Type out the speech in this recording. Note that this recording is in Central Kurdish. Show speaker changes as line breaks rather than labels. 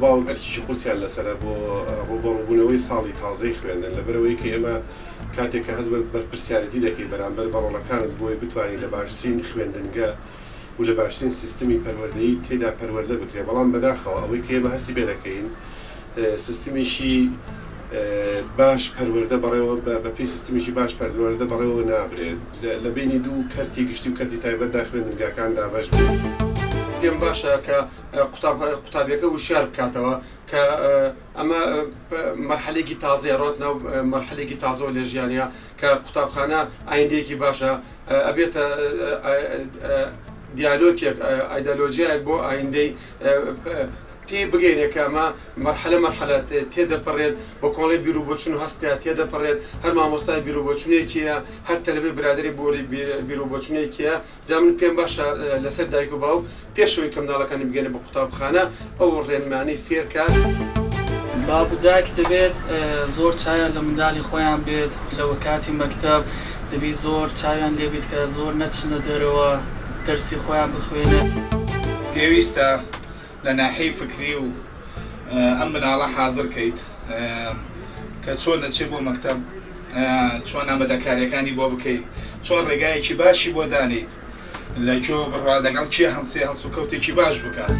باوک ئەرکێکی قورسیان لەسەرە بۆ ڕووبەڕووبوونەوەی ساڵی تازەی خوێندن، لەبەرئەوەی کە ئێمە کاتێک کە هەست بە بەرپرسیارێتی دەکەی بەرامبەر بە ڕۆڵەکانت بۆی بتوانی لە باشترین خوێندنگە و لە باشترین سیستمی پەروەردەیی تێدا پەروەردە بکرێ، بەڵام بەداخەوە ئەوەی کە ئێمە هەستی پێ دەکەین سیستمیشی باش پەروەردە بەڕێوە بە پێی سیستمیشی باش پەروەردە بەڕێوە نابرێت لە بەینی دوو کەرتی گشتی و کەرتی تایبەتدا خوێندنگاکان دابەش بوون.
پێم باشە کە قوتابیەکە وشیار بکاتەوە کە ئەمە مەرحەلێکی تازەیە ڕۆت ناو مەرحەلێکی تازەوە لە ژیانە کە قوتابخانە ئایندەیەکی باشە ئەبێتە دیالۆکێک ئایدۆلۆژیایەک بۆ ئایندەی تێی بگەینێ کە ئەمە مەرحەلە مەرحەلە تێدەپەڕێت بە کۆڵی بیر و بۆچون و هەستیا تێدەپەڕێت هەر مامۆستای بیر و بۆچونێکیە هەر تەلەبەی برادەری بۆری بیر و بۆچونێکیە جا من پێم باشە لەسەر دایک و باوک پێش ئەوەی کە منداڵەکانی بگەنە بە قوتابخانە ئەو ڕێنمانەی فێرکات.
باب و دایک دەبێت زۆر چاویان لە مندالی خۆیان بێت لە کاتی مەکتەب دەبی زۆر چاویان لێبیت کە زۆر نەچنە دەرەوە دەرسی خۆیان بخوێنن.
پێویستە لە ناحیەی فکری و ئەم مناڵە حازر کەیت کە چۆن دەچێت بۆ مەکتەب چۆن ئامادەکاریەکانی بۆ بکەیت چۆن ڕێگایەکی باشی بۆ دانیت لە کوێوە بڕوا لەگەڵ کێ هەڵسێ هەڵسوکەوتێکی باش بکات.